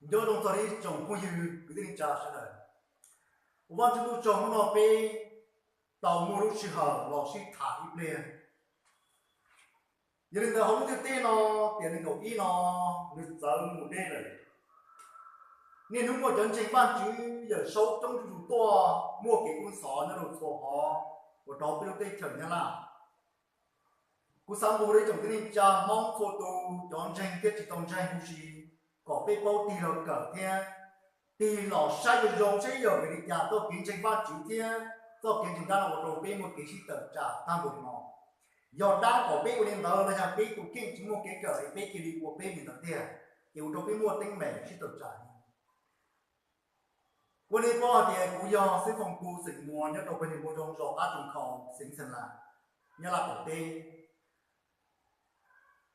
Nyob zoo txog ib tsoom phooj ywg kwv tij neej tsa sawv daws, ua Vajtswv tsaug hnub no peb tau muaj lub sij hawm los sib tham ib pliag. Yog li ntawd hauv lub ntiaj teb no, tiam nees nkaum ib no nws txawv mus deb lawm. Niaj hnub muaj cov ntseeg Vajtswv Yawm Saub coob zuj zus tuaj muaj kev kub ntxhov nyob rau txhua qhov uas rau peb lub teb chaws Nyab Laj. Kuv xav nqua rau ib tsoom kwv tij neej tsa Hmoob txhua tus, cov ntseeg thiab tsis tau ntseeg huv si, kom peb paub tig los kawm thiab tig los saib zoo zoo saib yog vim li cas txoj kev ntseeg Vajtswv thiab txoj kev ntseeg dab no ua rau peb muaj kev sib tawm tsam tag npaum no. Yog dab kom peb ua li ntawd los yog peb tus kheej tsis muaj kev kawm es peb cia li ua peb li ntawd tiag, ces ua rau peb muaj teeb meem sib tawm tsam. Kuv li paub hais tias kuv yog Xib Foos Ku xeem Muas nyob rau pawg Nws Npoo Zoo zos Qab Tsoos Khau xeev Xeem Las, Nyab Laj qaum teb.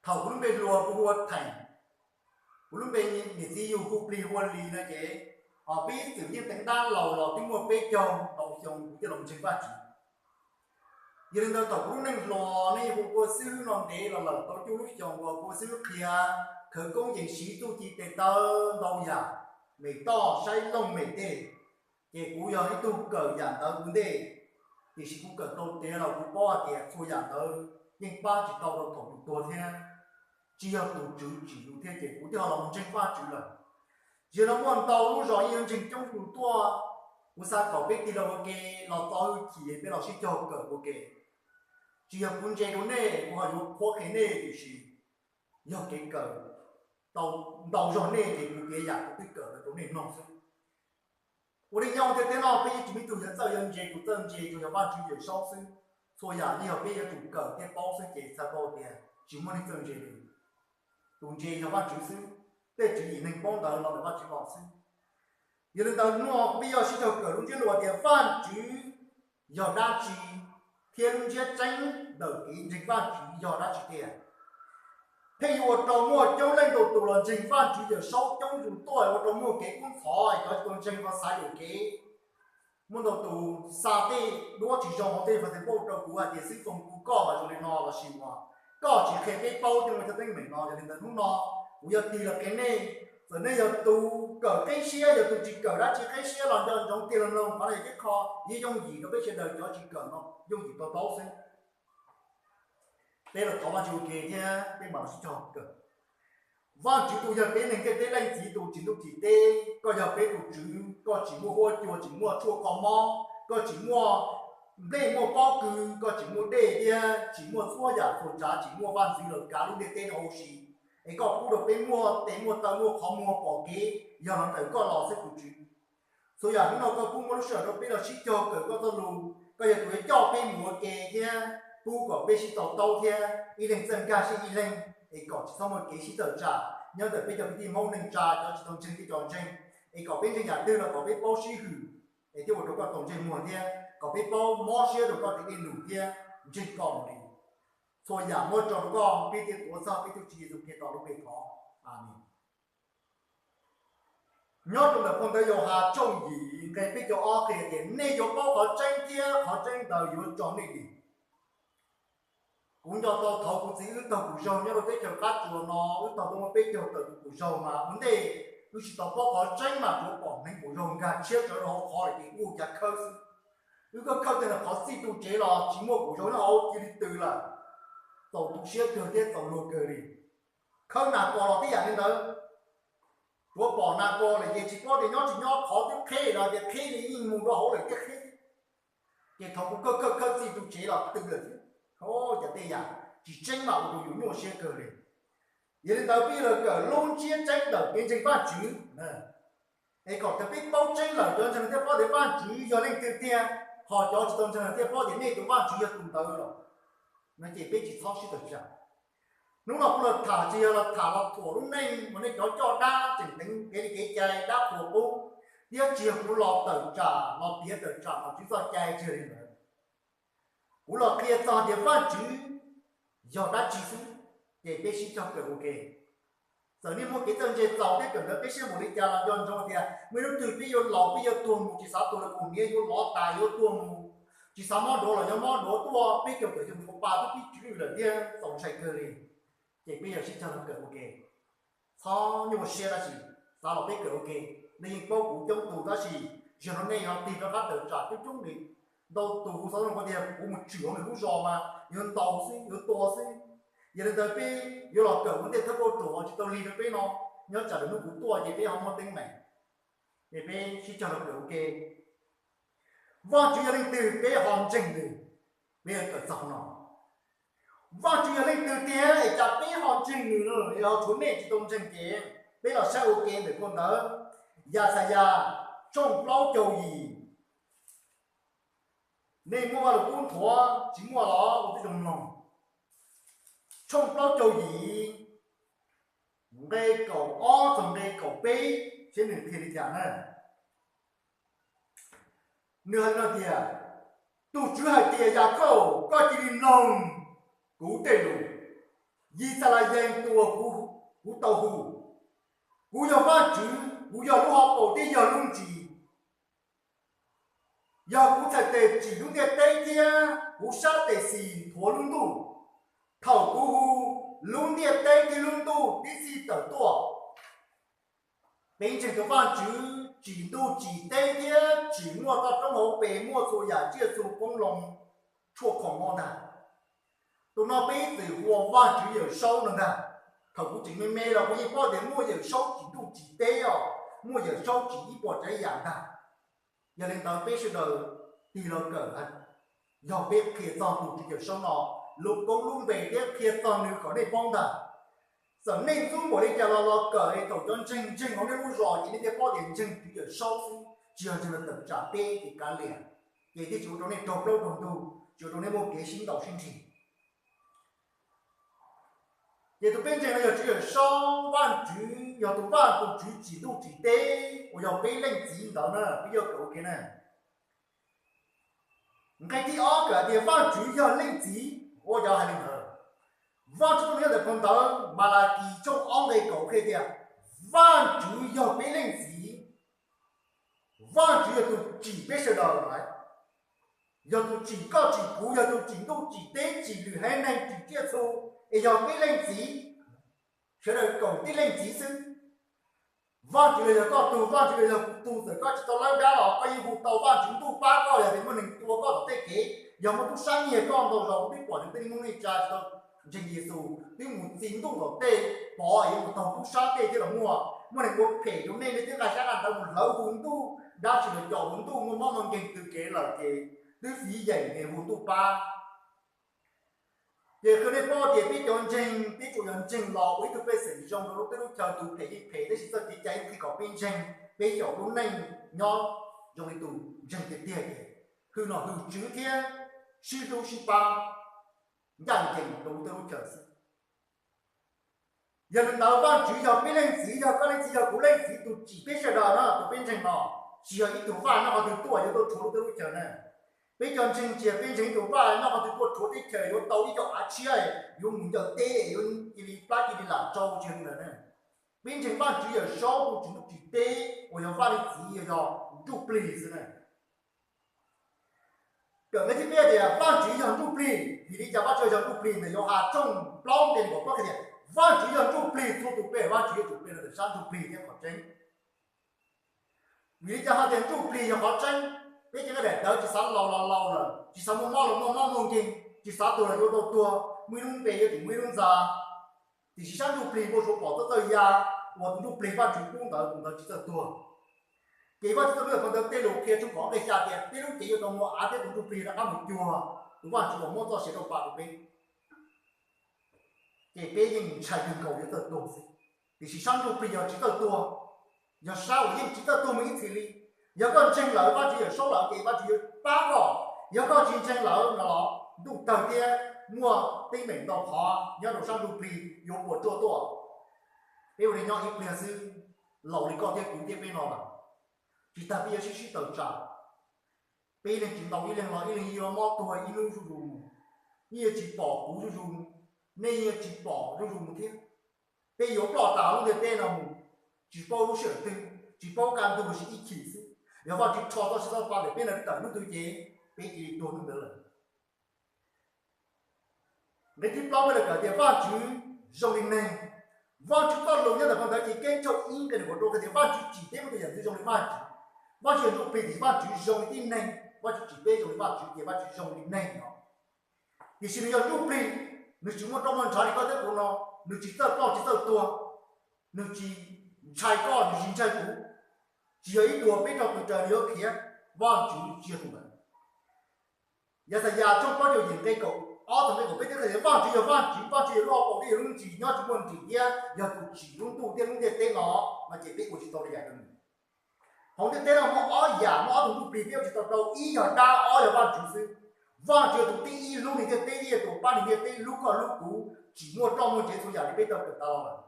Thaum kuv lub npe hluas kuv hu ua Theem, kuv lub npe niam txiv yug hu plig hu ua Lis no ces, peb ib txwm yeej teev dab laus los twb muaj peb caug tau xyoo kuv thiaj los ntseeg Vajtswv. Yog li ntawd thaum kuv lub neej hluas nej hu ua xib hwb no ntev los lawm tau cuaj lub xyoos uas ua xib hwb qhia khawv koob yees siv txuj ci tes taw ntau yam, mem toj saib looj mem tej, ces kuv yog ib tug kawm yam ntawd ua ntej, tiam sis kuv kawm tau tiav los kuv paub hais tias txhua yam ntawd yeej pab tsis tau rau thaum yus tuag thiab tsis yog tus Tswv tsim yus thiab ces kuv thiaj ho los mus ntseeg Vajtswv lawm. Yog no muaj ntau lub zos yeej yuav ntseeg coob zus tuaj, kuv xav kom peb tig los ua ke, los txo hwj chim peb los sib cog kawm ua ke. Tsis yog kuv ntse rau nej kuv ho yuav qhuab qhia nej, tiam sis yog kev kawm tau ntau zog nej ces kuv piav yam kuv twb kawm los rau nej mloog xwb. Ua li nyob tiaj teb no peb yeej tsis muaj ib tug yog txawj yog ntse, tus txawj ntse tsuas yog Vajtswv Yawm Saub xwb. Txhua yam yeej yog peb yuav tsum kawm thiab paub xwb ces txhais tau tias tsis muaj neeg txawj ntse li. Tus ntse yog Vajtswv xwb, tej tswv yim neeg paub ntawd los ntawm Vajtswv los xwb. Yog li ntawd hnub no peb yuav sib cog kawm lub ntsiab lus tias Vajtswv yog dab tsi, thiab lub ntsiab tseeb ntawm kev ntseeg Vajtswv yog dab tsi tiag. Pheej yuav ua rau muaj coob leej ntau tus los ntseeg Vajtswv Yawm Saub coob zus tuaj ua rau muaj kev kub ntxhov es cov tsis tau ntseeg los xav yuam kev. Muaj ntau tus xa tej duab tsis zoo hauv tej Facebook rau kuv hais tias Xib Foos Ku, koj mas zoo li no los sis uas koj tsis qhia peb paub tej no cov teeb meem no. Yog li ntawd hnub no kuv yuav tig los qhia nej, txawm nej yog tus kawm qib siab, yog tus tsis kawm dab tsi qib siab los nco ntsoov tig los mloog, qhov no yog ib qho yooj yim rau peb sawv daws cov tsis kawm no yooj yim tau paub xwb. Peb los thov Vajtswv ua ke thiab peb mam los sib cog kawm. Vajtswv tus yog peb neeg ntiaj teb leej txiv, tus tsim ntuj tsim teb, koj yog peb tus Tswv, koj tsis muaj huab cua, tsis muaj tshuaj kho mob, koj tsis muaj nplej muaj pob kws, koj tsis muaj dej thiab tsis muaj txhua yam txhua tsav, tsis muaj vaj ntxwv los kav lub ntiaj teb no huv si, es koj pub rau peb muaj tes muaj taw, muaj qhov muag pom kev, yog los ntawm koj los xwb tus Tswv. Txhua yam hnub no koj pub muaj lub sij hawm rau peb los sib cog kawm koj txoj lus, koj yog tus yuav coj peb mus ua ke thiab pub kom peb sib to taub thiab ib leeg txawj nkag siab ib leeg, es kom tsis txhob muaj kev sib tawm tsam nyob ntawm peb cov kwv tij Hmoob neej tsa, cov tsis tau ntseeg thiab cov ntseeg, es kom peb ntseeg yam twg los kom peb paub sib hwm, es thiaj ua rau koj tau ntsej muag thiab kom peb paub mob siab rau koj tej dej num thiab ntseeg koj mus li. Txhua yam muab tso rau koj, peb thiaj tuav txog peb tus Tswv Yexus Khetos lub npe thov, Amees. Nyob rau ntawm phau ntawv Yauhas tshooj yim nqe peb caug ob qhia tias nej yuav paub qhov tseeb thiab qhov tseeb ntawd yuav tso nej dim. Kuv nco tau thaum kuv txiv wb taug kum zaug nyob rau teb chaws qab tsuas no, wb taug tau muaj peb caug tawm tus kum zaug mas ua ntej wb tsis tau paub qhov tseeb mas tsuas pom hneev kum zaug nkag tshiab tsawv rau hauv qhov lawm ces wb ua cas khawb xwb. Wb khawb khawb tej no qhov txij tu tsev los tsis muaj kum zaug nyob hauv cia li tws lawm. Txaus tu siab kawg thiab txaus luag kawg li. Khawb nas kos los tib yam li ntawd, tsuav pom nas kos lawm ces tsis paub tias nyob tsis nyob, qhov twb qheb los tias qheb li yeej mus rau hauv lawm thiab qheb. Ces thaum kuv khawb khawb khawb txij tu tsev los tws lawm xwb. Cov tej yam tsis tseeb mas ua rau yus nyuaj siab kawg li. Yog li ntawd peb yuav los kawm lub ntsiab tseeb ntawm kev ntseeg Vajtswv, es kom thaum peb paub tseeb lawm cov ntseeg thiaj paub tias Vajtswv yog leej twg tiag, ho cov tsis tau ntseeg thiaj paub tias nej tus Vajtswv yog tus ntawd los, no ces peb tsis txhob sib tawm tsam. Hnub no kuv los tham tsis yog los tham los thuam lub neej uas nej cov coj dab tseem teev kev li kev cai dab qhuas qub, thiab tsis yog kuv los tawm tsam los piav tawm tsam los tsis txoj cai tsis yog li ntawd. Kuv los qhia txog tias Vajtswv yog dab tsi xwb, ces peb sib cog kawm ua ke. Txawm nej muaj kev txawj ntse txaus thiab kawm ntawv qib siab npaum li cas los nco ntsoov tias muaj ib hnub twg peb yuav laus, peb yuav tuag mus, tsis xav tuag los kaus hniav yuav lov tas yuav tuag mus, tsis xav mob duav los yuav mob duav tuaj, peb caug tawm xyoo tus pa twb pib tswv lwj lawm thiab txaus ntshai kawg li. Ces peb yuav sib cog kawm ua ke, txhob nyuaj siab dab tsi. Xav los peb kawm ua ke, nej yeej paub kuv coob tus tab sis zaum no nej yuav tig rov qab tawm tsam coob coob li. Ntau tus kuv xav zoo tias kuv mus tshwm hauv nws lub zos mas yuav ntaus xwb, yuav tua xwb. Yog li ntawd peb yuav los kawm ua ntej thawj kauj ruam tsis tau lig rau peb no, nyob tsam lwm hnub kuv tuaj ces peb ho muaj teeb meem. Ces peb sib cog los kawm ua ke. Vajtswv yog leej twg peb ho ntseeg nws? Peb yuav kawm txog no. Vajtswv yog leej twg tiag es cas peb ho ntseeg nws no, es ho tshuav nej tsis tau ntseeg ces peb los saib ua ke ntawm phau ntawv Yaxayas tshooj plaub caug yim. Nej muaj Vaj Lug Kub nthuav tsis muaj los ua tib zoo mloog. Tshooj plaub caug yim, nqe kaum ob txog nqe kaum peb, seb nws qhia li cas na. Nws hais li no tias, tus Tswv hais tias, Yakhauj, koj cia li mloog kuv tej lus, Yixalayees tus uas kuv tau hu, kuv yog Vajtswv, kuv yog lub hauv paus thiab yog lub ntsis. Yog kuv txhais tes tsim lub ntiaj teb thiab kuv sab tes xis nthuav lub ntuj. Thaum kuv hu, lub ntiaj teb thiab lub ntuj tib txhij tawm tuaj. Peb ntseeg tus Vajtswv tsim ntuj tsim teb thiab tsim muaj toj roob hauv pes, muaj txhua yam tsiaj txhu qoob loo tshuaj kho mob ntag. Tus no peb ib txwm hu ua Vajtswv Yawm Saub no ntag. Thaum kuv tseem me me los kuv yeej paub tias muaj Yawm Saub tsim ntuj tsim teb os, muaj Yawm Saub tsim ib puas tsav yam ntag. Yog li ntawd peb sawv daws tig los kawm, yog peb qhia txog tus Tswv Yawm Saub no lub koob lub npe thiab qhia txog nws kom nej paub ntag. Txawm nej ntxub npaum li cas los los kawm es thaum cov ntseeg ntseeg hauv nej lub zos ces nej thiaj paub tias ntseeg Tswv Yawm Saub xwb, tsis yog ntseeg los tawm tsam peb ces kav liam. Ces thiaj tsis ua rau nej raug plaub raug ntug, tsis ua rau nej muaj kev sib ntaus sib nrig. Ces tus peb ntseeg no yog Tswv Yawm Saub, Vajtswv yog tus Vaj, tus Tswv tsim ntuj tsim teb uas yog peb Leej Txiv ntawd na, peb yuav kawm ua ke na. Nqe thib ob kawm hais tias Vajtswv yog Leej Txiv, ua cov hais li ntawd. Vajtswv tau nyob ntawm phau ntawv Malakis tshooj ob nqe kaum qhia tias Vajtswv yog peb Leej Txiv. Vajtswv yog tus tsim peb sawv daws lawm, yog tus tsim koj tsim kuv, yog tus tsim ntuj tsim teb, tsim lwm haiv neeg, tsim tsiaj txhu, es yog peb Leej Txiv, sawv daws kaum tib Leej Txiv xwb. Vajtswv los yog koj tug, Vajtswv los yog kuv tug, txawm koj tsis tau lawb dab los koj yeej hu tau Vajtswv ntuj pab koj, yog tias muaj neeg tua koj tom tej kev, yog muaj tub sab nyiag koj ntau zaus, twb pom neeg tej niaj hnub nej tsa tsis tau ntseeg Yexus, twb mus txi ntuj tom tej, pom yuav mus taug tub sab tej thiab los muaj, muaj neeg ua phem rau nej, nej twb nqa sab nqaij ntawd mus hlawv hu ntuj, dab tsi los caum hu ntuj, muaj mob muaj nkeeg tw kev lawm ces twb fiv yeem es hu ntuj pab. Ces qhia nej paub tias peb cov ntseeg, peb tsuas yog ntseeg los ua ib tug pej xeem zoo rau lub teb lub chaw, tus phem yeej phem tab sis txoj kev cai qhia kom peb ntseeg, peb xyaum lub neej nyob zoo li tus ntseeg tiag tiag ces hwm nom hwm tswv thiab sib hlub sib pab ncaj ncees rau lub teb lub chaw xwb. Yog li ntawd Vajtswv yog peb Leej Txiv, yog koj Leej Txiv, yog kuv Leej Txiv, tus tsim peb sawv daws no, tus peb ntseeg no, tsis yog ib tug vaj nyob qhov twg tuaj yuav tuaj rhuav lub teb lub chaw na. Peb cov ntseeg tsis yog peb ntseeg ib tug vaj nyob qhov twg tuaj rhuav teb chaws yuav tau ib co av tshiab, yuav mus ncaws teb, yuav cia li plab cia li lam tsau, tsis yog li ntawd na. Peb ntseeg Vajtswv Yawm Saub tus tsim ntuj tsim teb uas yog Vaj Leej Txiv, yog Nruj Plig xwb na. Kawm nqe thib peb tias Vajtswv yog Nruj Plig. Vim li cas Vajtswv yog Nruj Plig? Ntawm Yauhas tshooj plaub nqe kaum plaub hais tias Vajtswv yog Nruj Plig, txhua tus pe Vajtswv yuav tsum pe rau ntawm sab Nruj Plig thiab qhov tseeb. Vim li cas hais tias Nruj Plig yog qhov tseeb? Peb cov nqaij daim tawv tsis xav laus los laus lawm, tsis xav muaj mob los muaj mob muaj nkeeg, tsis xav tuag los yuav tau tuag, muaj ib lub npe yuav tsum muaj ib lub ntxa. Tiam sis sab Nruj Plig npau suav pom txoj txawj ya uas tus Nruj Plig Vajtswv pub ntawd, tus ntawd tsis txawj tuag. Ces Vajtswv txoj lus phau ntawv Tej Lus Qhia tshooj kaum ob nqe xya tias peb lub cev yuav tau muaj av thiab tus Nruj Plig rov qab mus cuag tus Vajtswv uas muab txoj sia rau pam rau peb. Ces peb yeej ntshai kawg nkaus yuav txawj tuag xwb, tiam sis sab Nruj Plig yog tsis txawj tuag, yog sab uas yeej tsis txawj tuag mus ib txhis li. Yog koj ntseeg lawm Vajtswv Yawm Saub lawm ces Vajtswv yuav pab koj. Yog koj tsis ntseeg lawm no los ntuj tawg thiab muaj teeb meem ntau qhov nyob rau sab Nruj Plig yuav puas tsuaj tuaj. Peb ua neej nyob ib pliag xwb, laus li koj thiab kuv thiab peb no lawm, tsis tas peb yuav sib sib tawm tsam. Peb ib leeg tsis ntaus ib leeg los ib leeg yuav mob tuag ib hnub zuj zus mus. Nej yuav tsis pom kuv zuj zus, nej yuav tsis pom zuj zus mus thiab. Peb yuav ploj tas lub ntiaj teb no mus, tsis paub lub sij hawm twg, tsis paub kaj ntug los sis ib chim xwb. Yog Vajtswv rho txoj sia txoj pa ntawm peb no tawm hnub twg ces peb cia li tuag hnub ntawd lawm. Nqe thib plaub peb los kawm tias Vajtswv zoo li neeg, Vajtswv txoj lus nyob ntawm phau ntawv Chivkeeb tshooj ib nqe nees nkaum rau hais tias Vajtswv tsim peb muaj tus yam ntxwv zoo li Vajtswv. Vajtswv yog ntuj plig tiam sis Vajtswv zoo li tib neeg, Vajtswv tsim peb zoo li Vajtswv ces Vajtswv zoo li neeg no. Tiam sis nws yog ntuj plig, nws tsis muaj roj muaj ntshav li koj thiab kuv no, nws tsis txawj ploj tsis txawj tuag, nws tsis ntshai koj nws tsis ntshai kuv, tsis yog ib tug peb raug tus raws nws yuav khiav, Vajtswv tsis yog tus ntawd. Yaxayas tshooj plaub caug yim nqe kaum ob txog nqe kaum peb thiab hais tias Vajtswv yog Vajtswv, Vajtswv yog lub hauv paus thiab yog lub ntsis, nyob tsis muaj nrim thiab yog tus tsim lub ntuj thiab lub ntiaj teb no, no ces peb ua tsis tau li yam rau nws. Hauv ntiaj teb no muaj ob yam, muaj ob tug ntuj plig peb ua tsis tau rau, ib yog dab, ob yog Vajtswv xwb. Vajtswv yog tus tib ib hlub ntiaj teb thiab yog tus pab ntiaj teb hlub koj hlub kuv, tsim muaj roj muaj ntsev txhua yam li peb tau kawm tas los lawm.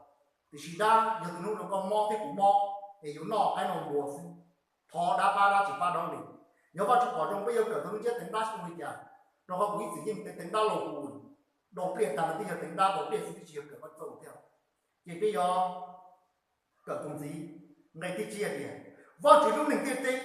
Tiam sis dab yog tus hlub rau koj mob thiab kuv mob, es yuav noj qaib noj npua xwb. Thov dab pab dab tsis pab dab li. Yog Vajtswv pom zoo peb yuav kawm tau lub ntsiab teev dab xwb li cas, rau qhov kuv ib txwm yeej teev dab laug kuv, dau pliaj tag nrho twb yog teev dab dau pliaj xwb twb tsis yog kawm Vajtswv txoj lus thiab. Ces peb yuav kawm tus ntxiv, nqe thib tsib hais tias Vajtswv hlub neeg ntiaj teb.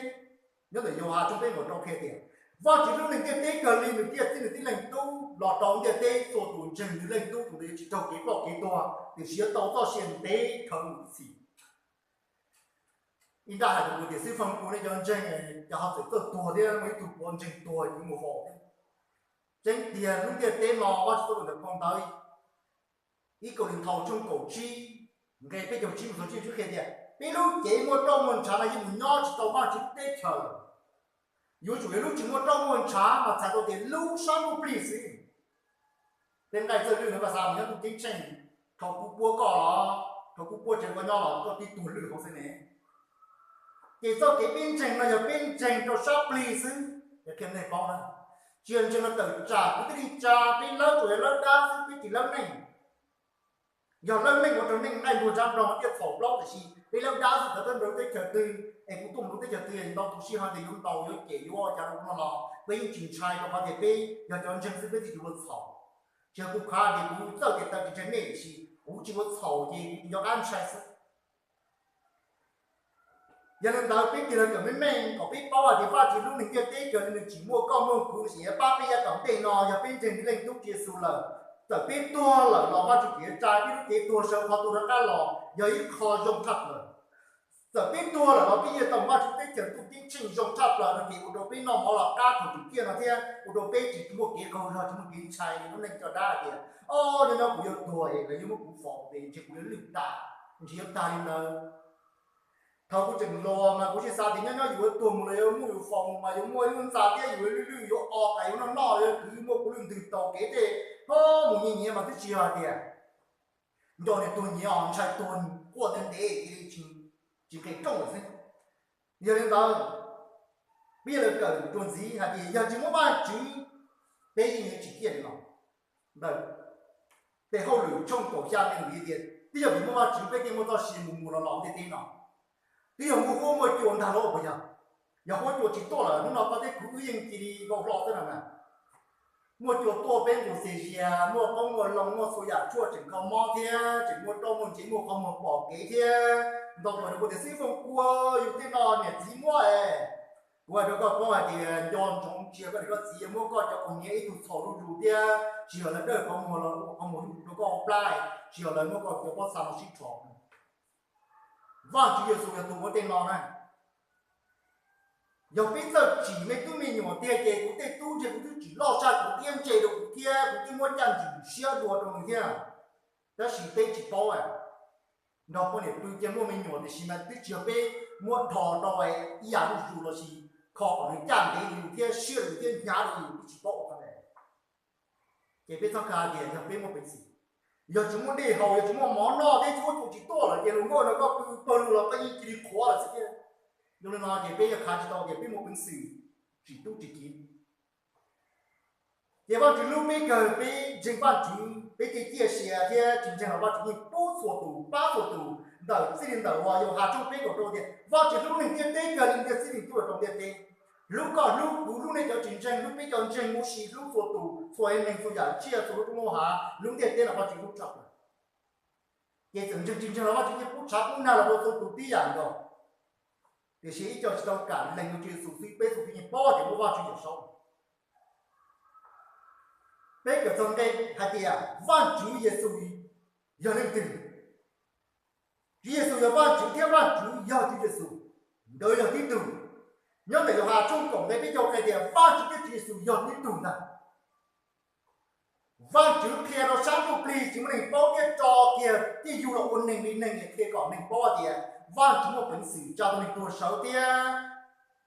Nyob ntawm Yauhas tshooj peb nkaum rau qhia tias Vajtswv hlub neeg ntiaj teb kawg li nws thiaj txib nws tib leeg tub los rau ntiaj teb, txhua tus ntseeg nws leej tub tus ntawd yuav tsis raug kev ploj kev tuag tiam sis yuav tau txoj sia ntev dhawv mus ib txhis. Ib nrab hais rau kuv tias xib fwb kuv nej cov ntseeg, cov ho txawm txawj tuag thiab muaj ib tug puav ntseeg tuag yuav mus faus thiab. Tseeb tiag lub ntiaj teb no Vajtswv txoj lus ntawm phau ntawv ib Kauleethaus tshooj kaum tsib nqe peb caug tsib mus txog tsib caug tsib qhia tias peb lub cev muaj roj muaj ntshav no yeej mus nyob tsis tau Vajtswv teb chaws. Yuav tsum yog lub tsis muaj roj muaj ntshav mas txhais tau tias lub sab ntuj plig xwb. Tej nqaij txawj lwj no koj xav mus nyob ntuj ceeb tsheej, thaum kuv puab koj los, thaum kuv puab tsev koj nyob los koj tib tuag lwj hauv xwb ne. Ces txoj kev peb ntseeg no yog peb ntseeg rau sab plig xwb, yog qhia nej paub na. Tsis yog ntseeg rau tawm tsam kuv twb li tsa, peb lawb tsuas yog lawb dab xwb, peb tsis lawb neej. Yog lawb neej ua rau neej nqaij ntuag ntsab nrog thiaj txhaum plaub, tiam sis peb lawb dab xwb, txawm peb mus rau teb chaws twg es kuv tuaj mus rau teb chaws twg es ntaus tus sij hawm tias yuav ntaus yuav cem yuav ua cas rau kuv no los peb yeej tsis ntshai, rau qhov tias peb yog cov ntseeg xwb peb thiaj tsis ua txhaum. Tsis yog kuv khav tias kuv txawj tias taw tsis ntseeg nej, tiam sis kuv tsis ua txhaum ces kuv nco qab ntshai xwb. Yog li ntawd peb tig los kawm meej meej kom peb paub hais tias Vajtswv hlub neeg ntiaj teb kawg li, nws tsis muaj koj muaj kuv, nws tseem yuav pab peb yav tom ntej no. Yog peb ntseeg nws leej tub Tswv Yexus lawm, txawm peb tuag lawm los Vajtswv tseem yuav tsa peb lub cev tuag sawv qhov tuag rov qab los, yog ib qho zoo tshaj plaws. Txawm peb tuag lawm los peb yeej tau Vajtswv teb chaws ntuj ceeb tsheej zoo tshaj plaws no, ces ua rau peb noj mov los qab thaum twm tiaj no thiab ua rau peb tsis muaj kev qaug zog, tsis muaj kev ntshai li lub neej coj dab tias, o, nyob nyob kuv yuav tuag es lawv yuav muab kuv faus es ntshe kuv yuav lwj tas, ntshe yuav tag li ntawd. Thaum kuv tseem hluas mas kuv tsis xav tias nyob nyob yus yuav tuag mus los yuav muab yus faus mus mas yuav muaj ib lub ntxa thiab yus yuav lwj lwj, yuav o tas yuav noj noj, yuav kwv muaj kuv lwj ntws taus kev tej, o, mus nyias nyiav mas twb tsis yog hais tias nco niag tuag nyiav os, ntshai tuag quaj ntev ntev cia li tsis nqes rooj lawm xwb. Yog li ntawd, peb yuav los kawm dua ntxiv hais tias yog tsis muaj Vajtswv, peb yeej yuav tsis ciaj li no. Ntawm Tes Hauj Lwm tshooj kaum xya nqe tias, twb yog vim muaj Vajtswv peb thiaj muaj txoj sia mus mus los los ntiaj teb no. Twb yog muaj huab muaj cua ntag lauj, puas yog? Yog huab cua tsis tuaj lawm hnub no koj thiab kuv wb yeej cia li vau hlo xwb no na. Muaj cua tuaj peb nqus xias zias, muaj qoob muaj loo, muaj txhua yam tshuaj, tseem kho mob thiab tseem muaj roj muaj ntsev, muaj qhov muag pom kev thiab. Ntau tus hais rau kuv tias, Xib Foob Kua, yus tej no niam txiv muab es. Kuv hais rau koj paub hais tias nco ntsoov, tsis yog koj niam koj txiv yuav muab koj cov quas niam ib tug txhaum zuj zus thiab tsis yog lawv dawj qhov muag los ua qhov muag zuj zus rau koj ua plab, tsis yog lawv muab koj cov pob txha no sib rho. Vajtswv Yexus yog tus ua tej no na. Yog peb txawj tsim me tub me nyuam tiag ces kuv tej tub ntshe kuv twb tsim loj tshaj kuv thiab ntse rau kuv thiab, kuv twb muab caj ntswg siab dua rau nws thiab. Tab sis peb tsis paub, nrog poj niam pw cia muaj me nyuam tiam sis mas twb tsis yog peb muab dhos rau ib yam zuj zus los sis kho kom nws caj ntev rau yus thiab siab rau yus thiab hnyav rau yus, peb tsis paub ua qhov ntawd. Ces peb txhob khav tias yog peb muaj peev xwm, yog tsis muaj dej haus, yog tsis muaj mov noj thiab tsis muaj cua tsis tuaj lawm ces luag nkauj no koj pw pawg lug los koj yeej cia li qhuav lawm xwb thiab. Zoo li no ces peb yuav khav tsis tau tias peb muaj peev xwm tsim tub tsim kiv. Ces Vajtswv hlub peb kawg, peb ntseeg Vajtswv peb thiaj ciaj sia thiab, tsis ntseeg los Vajtswv yeej pub txhua tus, pab txhua tus. Ntawm txij li ntawm uas Yauhas tshooj peb kaum rau tias Vajtswv hlub neeg ntiaj teb kawg li thiaj txib neeg tuaj rau ntiaj teb. Hlub koj hlub kuv, hlub nej cov tsis ntseeg, hlub peb cov ntseeg huv si, hlub txhua tus, txhua neeg txhua yam tsiaj txhua lub roob lub hav, lub ntiaj teb no Vajtswv hlub tshaj plaws. Ces txawm ntseeg tsis ntseeg los Vajtswv yeej pub tshav pub nag los rau txhua tus tib yam nkaus. Tiam sis ib co tsis tau kam lees rau Tswv Yexus xwb, peb txhua tus yeej paub tias muaj Vajtswv Yawmsaub. Peb kawm txog nqe hais tias Vajtswv Yexus yog leej twg? Tswv Yexus yog Vajtswv thiab Vajtswv yog Tswv Yexus, nkawd yog tib tug. Nyob ntawm Yauhas tshooj kaum nqe peb caug qhia tias Vajtswv thiab Tswv Yexus yog tib tug ntag. Vajtswv qhia rau sab ntsuj plig tsis muaj neeg paub thiab tso kiag tib yug los ua neeg li neeg es qhia kom neeg paub tias Vajtswv muaj peev xwm tsa tau neeg tuag sawv thiab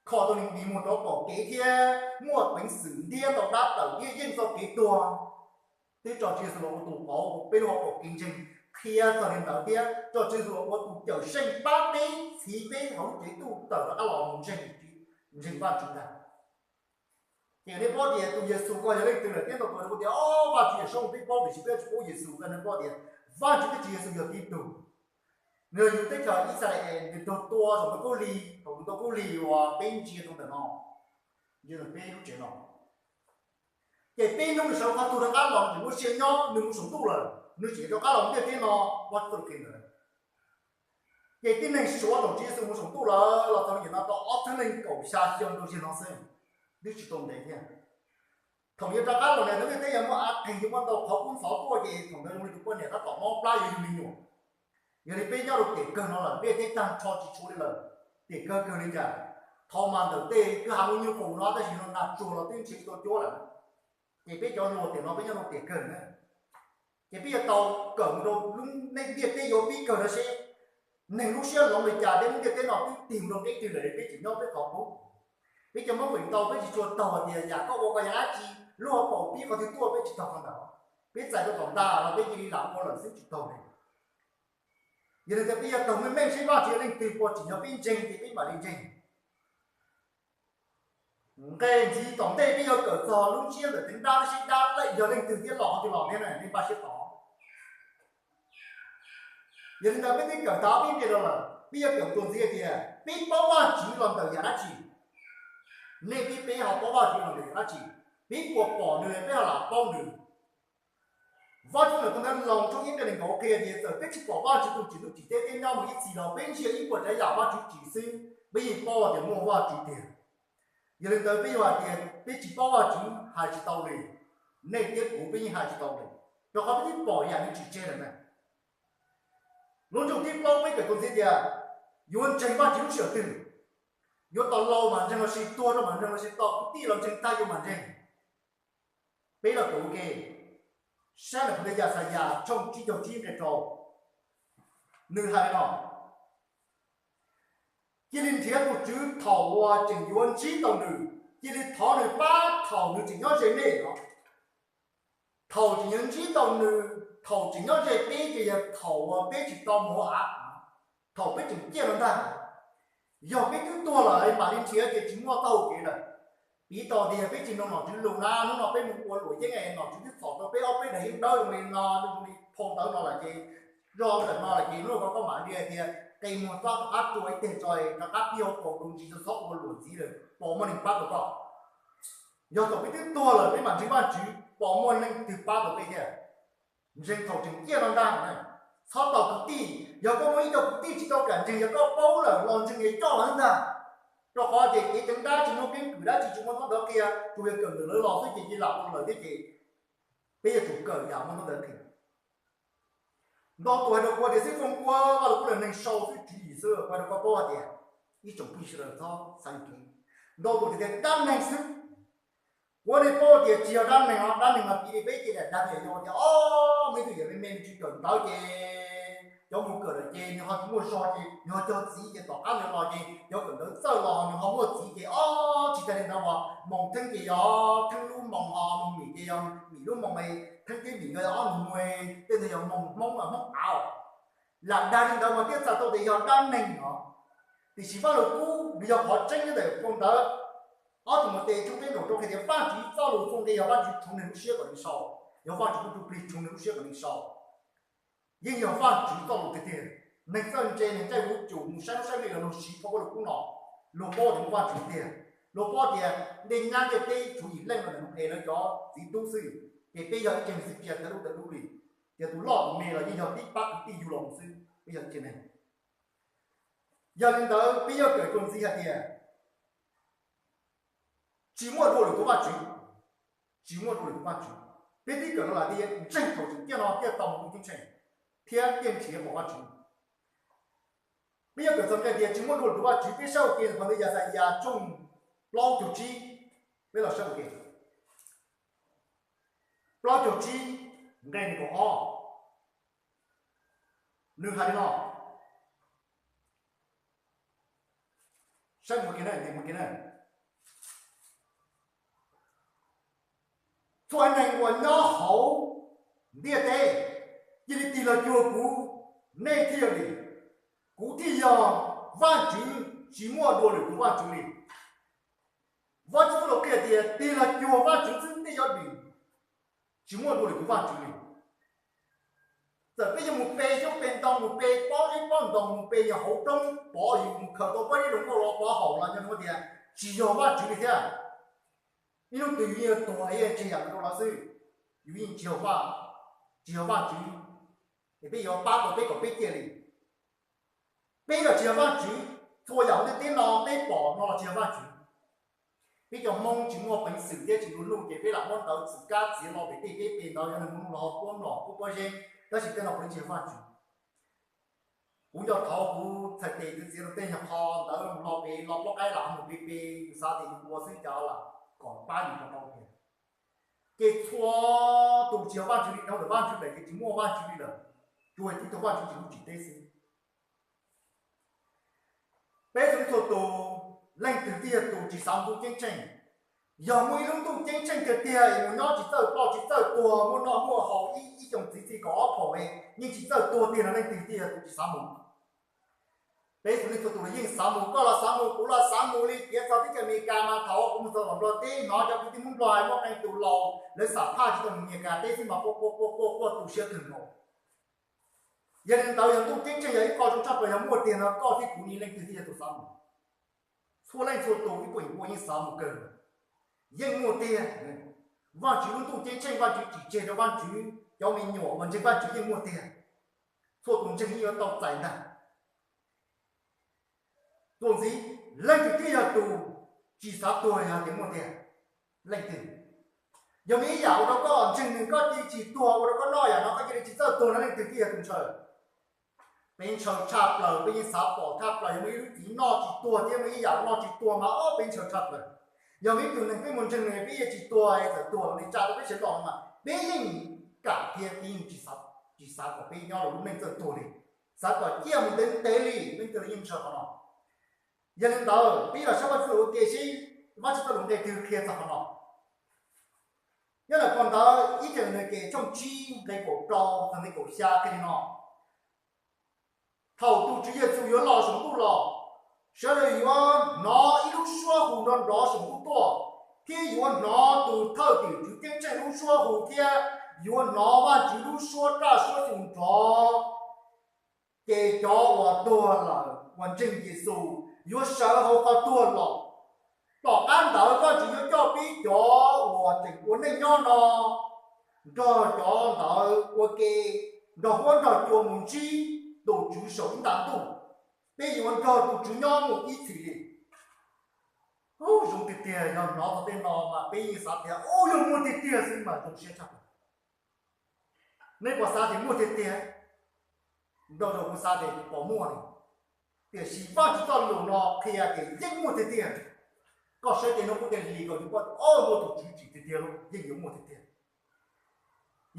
kho tau neeg nti muag rov pom kev thiab muaj peev xwm ntiab tau dab tawm thiab yeej txoj kev tuag. Twb tso Tswv Yexus los ua tus qauv peb lub hauv paus kev ntseeg, qhia txog li ntawd thiab tso Tswv Yexus los ua tus cawm seej pab peb txhiv peb hauv lub cev tuj tawm rov qab los mus ntseeg, ntseeg Vajtswv ntag. Ces nej paub tias tus Yexus ko yog leej twg lawm thiab ntau tus kuj tias, o, Vajtswv Yawmsaub peb paub tiam sis peb tsis paub Yexus ko. Nej paub tias Vajtswv thiab Tswv Yexus yog tib tug. Nws yog yug teb chaws Yixalayees, nws raug tua saum ntoo khaub lig, thaum ntoo khaub lig uas peb ntsia rau ntawm no, ntsia ntawm peb lub tsev no. Ces peb hnub nws sawv qhov tuag rov qab los, nws tseem muaj sia nyob, nws mus saum ntuj lawm, nws tseem rov qab los ntiaj teb no, Vajtswv txoj lus qhia ntawd. Ces tib neeg suav thaum Tswv Yexus mus saum ntuj lawm los txog li nim no tau ob txhiab leej kaum xya xyoo rau zaum no xwb, twb tsis tau ntev thiab. Thaum yuav rov qab los ntawd ntiaj teb yuav muaj av qeeg, yuav muaj ntau qhov kub ntxhov tuaj, ces thaum ntawd zoo li tus poj niam tab tom mob plab yuav yug me nyuam. Yog li peb nyob rau tiam kawg no lawm, ntiaj teb tag nrho tsis tshuav li lawm, tiam kawg kawg li cas? Thov mas ntawm tej kwj ha ub nyuj qus no tab sis no nag tsuag los twb nrhiav tsis tau cuab lawm. Ces peb cov hluas tiam no peb nyob rau tiam kawg na, ces peb yuav tau kawm mus rau lub neej ntiaj teb yuav pib kawg no seb neeg lub siab hloov li cas thiab lub ntiaj teb no twb tig mus rau qib twg lawm, peb tseem nyob peb qhov qub. Peb cov Hmoob feem ntau peb tsis tshua taug hais tias yam koj ua ko yog dab tsi, lub hauv paus pib qhov twg tuaj peb tsis taug qhov ntawd. Peb txais tau tom ntag los peb cia li lam ua lawm xwb tsis taug li. Yog li ntawd peb yuav taug meej meej seb Vajtswv yog leej twg, puas tsim nyog peb ntseeg ces peb mam li ntseeg. Nqe ntxiv tom ntej peb yuav kawm txog lub ntsiab ntawm teev dab thiab sib dab yog leej twg thiab los qhov twg los thiab na, nej npaj siab tos. Yog li ntawd peb twb kawm tau peb nqe no lawm, peb yuav kawm tuaj ntxiv hais tias peb paub Vajtswv los ntawm yam dab tsi? Nej peb, peb ho paub Vajtswv los ntawm yam dab tsi? Peb puas pom nws, peb ho lam paub nws? Vajtswv ntawm tus ntawv Loos tshooj ib nqe nees nkaum qhia tias txawm peb tsis pom Vajtswv tus tsim ntuj tsim teb thiab nyob mus ib txhis los peb ntsia ib puas tsav yam Vajtswv tsim xwb, peb yeej paub tias muaj Vajtswv tiag. Yog li ntawd peb yuav hais tias peb tsis paub Vajtswv hais tsis tau li. Nej thiab kuv peb yeej hais tsis tau li, rau qhov peb twb pom yam nws tsim tseg lawm na. Lub ntsiab thib plaub peb kawm tuaj ntxiv tias yuav ntseeg Vajtswv lub sij hawm twg? Yuav tos laus mam ntseeg los sis tuag rau mam ntseeg los sis tos kwv tij los ntseeg tag yuav mam ntseeg? Peb los kawm ua ke, saib ntawm phau ntawv Yaxayas tshooj tsib caug tsib nqe rau, nws hais li no: Cia li nrhiav tus Tswv thaum uas tseem yuav ntsib tau nws, cia li thov nws pab thaum nws tseem nyob ze nej no. Thaum tseem yuav ntsib tau nws, thaum tseem nyob ze peb ces yog thaum uas peb tsis tau mus hauv av, thaum peb tseem ciaj no ntag. Yog peb twb tuag lawm mam li nrhiav ces tsis muaj taub hau kev lawm. Piv tau tias peb tsis mloog nom tswv lus na, hnub no peb mus ua luam yeeb es nom tswv twb txhom rau peb ob peb daim yeeb dawb zoo li no, zoo li phau ntawv no lawm ces, zoj ntawm no lawm ces hnub no koj mam li hais tias qe muag txob rov qab rua ib teg tso, rov qab pib hauv paus rau ntsis txhob ua luam ntxiv lawm, pom muaj neeg pab tau koj. Yog thaum peb twb tuag lawm peb mam ntseeg Vajtswv, pom muaj leej twg pab tau peb thiab? Ntseeg thaum tseem ciaj no ntag. Txhob tos kwv tij, yog koj muaj ib co kwv tij tsis tau kam ntseeg, yog koj paub lawm los ntseeg es coj lawv ntag. Rau qhov ces kev teev dab tsis muaj keeb kwm dab tsi, tsis muaj txoj ntawv qhia, tsuas yog kawm ntawm lawv los xwb ces cia li lam ua lawm thiab ces peb yuav tsum kawm yam muaj txoj ntawv qhia. Ntau tus hais rau kuv tias xib fwb Foom, kuv vaj lug kub lawm neeg sau xwb tswv yim xwb, kuv hais rau koj paub hais tias ib tsoom phooj ywg sawv daws txhob xav li kuv. Ntau tus tias dab neeg xwb. Kuv nej paub tias tsis yog dab neeg os, dab neeg mas piv li peb cia li dag tias yog tias ob me tug yawm me me tsis kawm ntawv ces cov mus kawm lawm ces nws ho tsis muaj zog ces nws ho cog txiv ces tom qab nws los ces cov kawm ntawv txawj los nws ho muaj txiv ces ob tsis tag li ntawd uas Moos Theeb ces yog Theeb lub moos, ho Moos Mim ces yog Mim lub moos, Theeb thiab Mim nkawd ob nus muag, tej ntawd yog moos Hmoob, Hmoob av. Lam dag li ntawd mas thiaj txhais tau tias yog dab neeg os. Tiam sis vaj lug kub nws yog qhov tseeb nyob ntawm phau ntawv ob Timautes tshooj peb nkaus rau qhia tias Vajtswv txoj lus txuas ntxiv yog Vajtswv tshoov nws lub siab kom nws sau, yog Vajtswv tus plig tshoov nws lub siab kom nws sau. Yeej yog Vajtswv txoj lus tiag tiag. Neeg txawj ntse neeg caij huv cum mus saib lub saib me los luag siv phau vaj lug kub no, luag paub tias muaj Vajtswv tiag. Luag paub tias ntej nyab ntiaj teb tshuav yim leej no ntawm Noo-es lawv cov txiv tub xwb, ces peb yog ib tsev neeg xwb, tsis yog tawv lub tawv lub li, ces tus loj tus me los yeej yog tib pab kwv tij yug los mus xwb, peb yog ib tsev neeg. Yog li ntawd peb yuav kawm tuaj ntxiv hais tias tsis muaj dua lwm tus Vajtswv, tsis muaj dua lwm tus Vajtswv. Peb twb kawm los lawm tias ntseeg thaum tseem ciaj no thiaj tau mus ua ceeb tsheej thiab thiaj nrhiav pom Vajtswv. Peb yuav kawm txog nqe tias tsis muaj dua lwm tus Vajtswv, peb saib ua ke ntawm phau ntawv Yaxayas tshooj plaub caug tsib, peb los saib ua ke. Plaub caug tsib, nqe nees nkaum ob, nws hais li no, saib mus ua ke na, mus ua ke na. Txhua neeg uas nyob hauv ntiaj teb, cia li tig los cuag kuv, nej thiaj dim, kuv thiaj yog Vajtswv, tsis muaj dua lwm tus Vajtswv li. Vajtswv txoj lus qhia tias tig los cuag Vajtswv xwb nej yuav dim, tsis muaj dua lwm tus Vajtswv li. Txawm peb yuav mus pe xyoob pe ntoo, mus pe pob zeb pob ntoo, mus pe nyob hauv roob pov, yus mus khaws tau pob zeb zoo nkauj los pov haum los nyob tias tsis yog Vajtswv li thiab. Ib hnub twg yus yeej yuav tuag, yeej tseg yam no rau lawv xwb. Yus yeej tsis yog Vaj, tsis yog Vajtswv, es peb yuav pab tau peb kom peb ciaj li. Peb los tsis yog Vajtswv, txhua yam ntiaj teb no peb pom no los tsis yog Vajtswv. Peb cov Hmoob tsis muaj peev xwm thiab tsis nplua nuj ces peb lam muab ntawv txwm kab txiav lo pem tej peb pe ntawd, yog neeg nplua nuj los ho puab mlom puab pob zeb, tab sis tej no puav leej tsis yog Vajtswv. Kuv nco thaum kuv txhais tes txiav txiav rau tej nyuag qho ntawd mus lo pem lo plaub qaib lam mus pe pe, yus xav tias yus ua xwb cas lam kom pab yus tau tiag. Ces txhua tus tsis yog Vajtswv li, dhau ntawm Vajtswv daim ces tsis muaj Vajtswv li lawm, tsuas tib tug Vajtswv tsim lub tsim teb xwb. Peb txhua leej txhua tus, leej twg thiaj yog tus tsis xav ntuj ceeb tsheej? Yog muaj ib lub ntuj ceeb tsheej tiag tiag es mus nyob tsis txawj ploj tsis txawj tuag, muaj noj muaj haus ib, ib xyoos txiv txi kaum ob phaum es yeej tsis txawj tuag tiag no leej twg thiaj yog tus tsis xav mus? Peb txhua leej txhua tus los yeej xav mus, koj los xav mus, kuv los xav mus li. Tiav txog teb chaws Amelikas mas thaum kuv mus txog tom Nplog teb hnov cov kwv tij Hmoob Nplog hais muaj qee tus laus lawv xam phaj tsis tau mus Amelikas teb xwb mas quaj quaj quaj quaj quaj tu siab kawg nkaus. Yog li ntawd yog ntuj ceeb tsheej yog ib qho zoo tshaj plaws, yog muaj tiag no koj thiab kuv ne leej twg thiaj yog tus xav mus? Txhua leej txhua tus ib puag ib puas yeej xav mus kawg, yeej muaj tiag. Vajtswv lub ntuj ceeb tsheej, Vajtswv tsim tseg rau Vajtswv cov me nyuam uas ntseeg Vajtswv yeej muaj tiag. Txhua tus ntseeg yeej yuav tau txais ntag. Txuas ntxiv, leej twg thiaj yog tus tsis xav tuag yog tias muaj tiag? Leej twg? Yog muaj ib yam ua rau koj ntseeg nws koj cia li tsis tuag, ua rau koj noj yam no koj cia li tsis txawj tuag no leej twg thiaj yog tus ntshaw? Peb ntshaw tshaj plaws, peb yeej xav pom tshaj plaws, yog muaj ib lub txiv noj tsis tuag thiab muaj ib yam noj tsis tuag mas ob peb ntshaw tshaj plaws. Yog muaj ib tug neeg peb mus ntseeg nws peb yeej tsis tuag, txawm tuag li tsa rau peb sawv daws mas peb yeej kam thiab peb yeej tsis xav kom peb nyob rau lub neej txawj tuag li, xav kom ciaj mus ntev ntev li, leej twg los yeej ntshaw qhov no. Yog li ntawd peb los saib Vajtswv txoj lus ua ke seb Vajtswv txoj lus nqe twg qhia txog qhov no. Nyob ntawm phau ntawv Ib Tswv Nws Kem tshooj tsib nqe kaum rau txog nqe kaum xya qhia li no: Thaum tus Tswv Yexus yuav los saum ntuj los, sawv daws yuav hnov ib lub suab hu nrov nrov saum ntuj tuaj, thiab yuav hnov tus thawj tim tswv ceeb tsheej lub suab hu thiab yuav hnov Vajtswv lub suab raj suab xyu nrov. Ces cov uas tuag lawm uas ntseeg Yexus yuav sawv hauv qhov tuag los. Tom qab ntawd Vajtswv yuav coj peb cov uas tseem ua neej nyob no nrog cov ntawd ua ke nrog huab nrog cua mus ntsib tus Tswv saum ib nta ntuj. Peb yuav nrog tus Tswv nyob mus ib txhis li. Ub, zoo tiag tiag, yog hnov txog tej no mas peb yeej xav tias ub, yog muaj tiag tiag xwb mas zoo siab tshaj plaws. Nej puas xav tias muaj tiag tiag? Ntau zaus kuv xav tias kuv pom muaj li, tiam sis Vajtswv txoj lus no qhia tias yeej muaj tiag tiag. Koj saib tej hnub qub tej hli ko yus pom tias muaj tus Tswv tsim tiag tiag los yeej yuav muaj tiag tiag.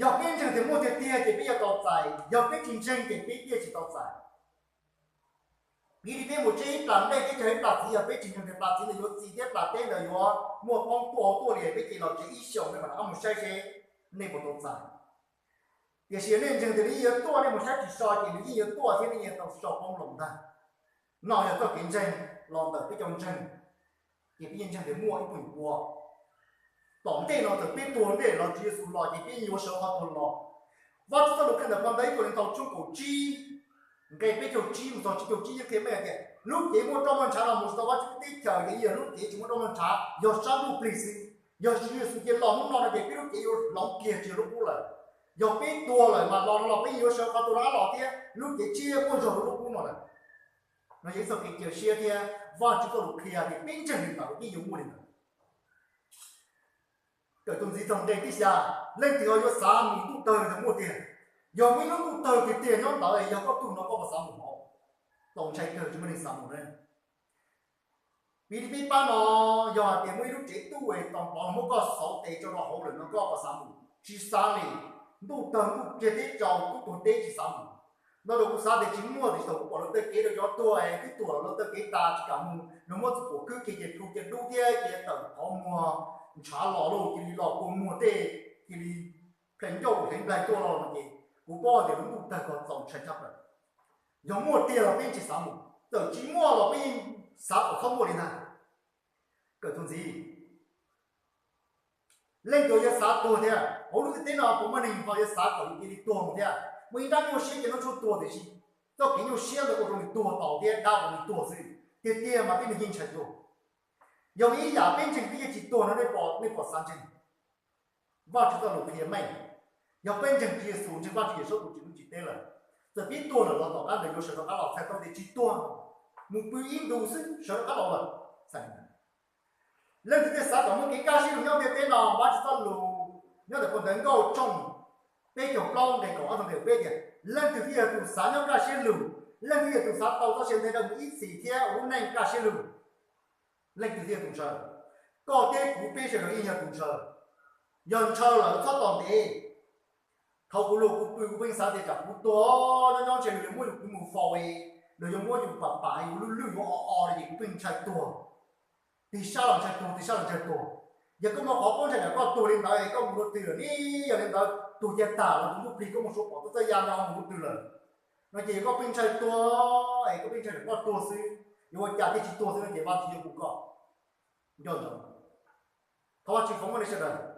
Yog peb ntseeg tias muaj tiag tiag ces peb yuav tau txais, yog peb tsis ntseeg ces peb thiaj tsis tau txais. Piv li peb mus tsev ib plas dej thiab cog ib plas txiv, yog peb tsis ntseeg tias plas txiv ntawd yuav txi thiab plas dej ntawd yuav muaj poob tuaj hauv tuaj li, peb cia li los tsev ib xyoos peb mam rov qab mus saib seb nej puas tau txais. Tiam sis nej ntseeg tias nws yeej yuav tuaj, nej mus saib tsis so ces nws yeej yuav tuaj thiab nej yeej tau so poob los ntag. No yog txoj kev ntseeg los ntawm peb cov ntseeg, ces peb yeej ntseeg tias muaj ib tug ua. Tom ntej no txawm peb tuag ntej los Tswv Yexus los ces peb yeej yuav sawv qhov tuag los. Vajtswv txoj lus qhia ntawm phau ntawv Ib Kolinthus tshooj kaum tsib nqe peb caug tsib mus txog tsib caug tsib yeej qhia meej tias lub cev muaj roj muaj ntshav no mus txog Vajtswv lub teb chaws ces yog lub cev tsis muaj roj muaj ntshav, yog sab ntuj plig xwb. Yog Tswv Yexus cia los hnub no no ces peb lub cev yuav hloov kiag tsis yog lub qub lawm. Yog peb tuag lawm mas los no los peb yeej yuav sawv qhov tuag rov qab los thiab, lub cev tsis muaj zog rau lub qub no lawm. No yog ib txoj kev cia siab thiab Vajtswv txoj lus qhia tias peb ntseeg li ntawd yeej yuav muaj li ntawd. Kawm tus ntxiv txog nqe tib xya, leej twg ho yuav xav mus ntuj tawg los muaj tiag? Yog muaj ib lub ntuj tawg tiag tiag nyob ntawd, yog koj tug no koj puas xav mus hauv? txaus ntshai kawg tsis muaj neeg xav mus na. Piv li peb pab no, yog hais tias muaj ib lub tsev tub es tos npov los muab koj xauv tes tso rau hauv lawm no koj puas xav mus? Tsis xav li. Ntuj tawg ntuj kiag teb tsaus tub tuag teb tsis xav mus. No rau kuv xav tias tsis muaj tiam sis thaum kuv pom lawv taw kev rau cov tuag es twb tuag lawm lawv taw kev tas tsis kam mus, lawv muab txhua tus khwb kiag cia plhu cia dub thiab cia tawm qhov muag ntshav los lauj, cia li los kua muag tej, cia li pleev ncauj hleev nplaig tuaj los no ces kuv paub hais tias lub ntuj tawg ko txaus ntshai tshaj plaws. Yog muaj tiag los peb tsis xav mus, txawm tsis muaj los peb yeej xav kom txhob muaj li ntag. Kawm txuas ntxiv, leej twg yuav xav tuag thiab? Hauv lub ntiaj teb no puas muaj neeg ho yuav xav kom yus cia li tuag mus thiab? Muaj ib nrab nyuaj siab ces nws tshuav tuag tiam sis txoj kev nyuaj siab ntawd ua rau nws tuag tau thiab dab ua nws tuag xwb. Tiag tiag mas peb neeg yeej ntshai tuag. Yog muaj ib yam peb ntseeg peb yeej tsis tuag no nej pom, nej pom xav ntseeg? Vajtswv txoj lus qhia meej, yog peb ntseeg Tswv Yexus, ntseeg Vajtswv Yexus tus tsim lub tsim teb lawm, txawm peb tuag lawm los tom qab ntawd yuav sawv rov qab los txhais tau tias tsis tuag, mus pw ib ntus xwb sawv rov qab los lawm. Leej twg thiaj xav kom muaj kev kaj siab lug nyob ntiaj teb no? Vajtswv txoj lus nyob ntawm phau ntawv Nkauj tshooj peb caug plaub nqe kaum ob txog nqe kaum peb tias, leej twg thiaj yog tus xav nyob kaj siab lug? Leej twg yog tus xav tau txoj sia ntev dhawv mus ib txhis thiab ua lub neej kaj siab lug? Leej twg thiaj yog tus ntshaw? Koj thiab kuv peb sawv daws yeej yog tus ntshaw. Yog ntshaw lawm txhob tos ntev. Thaum kuv luag kuv pw kuv pheej xav tias tsam kuv tuag nyob nyob ntshe luag yuav muab yus kwv mus faus, luag yuav muab yus pam pam, yus lub lwj yuav o o li ces kuv pheej ntshai tuag. Tig sab los ntshai tuag, tig sab los ntshai tuag. Yog koj muaj qhov qub ntshai tsam koj tuag li ntawd es koj mus rau twg lawm ne? Yog li ntawd tuag cia tag los tus ntsuj plig koj mus suav pom tuaj txoj ya ntawd ho mus rau twg lawm no ces yog koj pheej ntshai tuag es koj pheej ntshai tsam koj tuag xwb, yuav ua cas thiaj tsis tuag xwb no ces Vajtswv yuav pum koj. Nco ntsoov, thov Vajtswv foom koj nej sawv daws.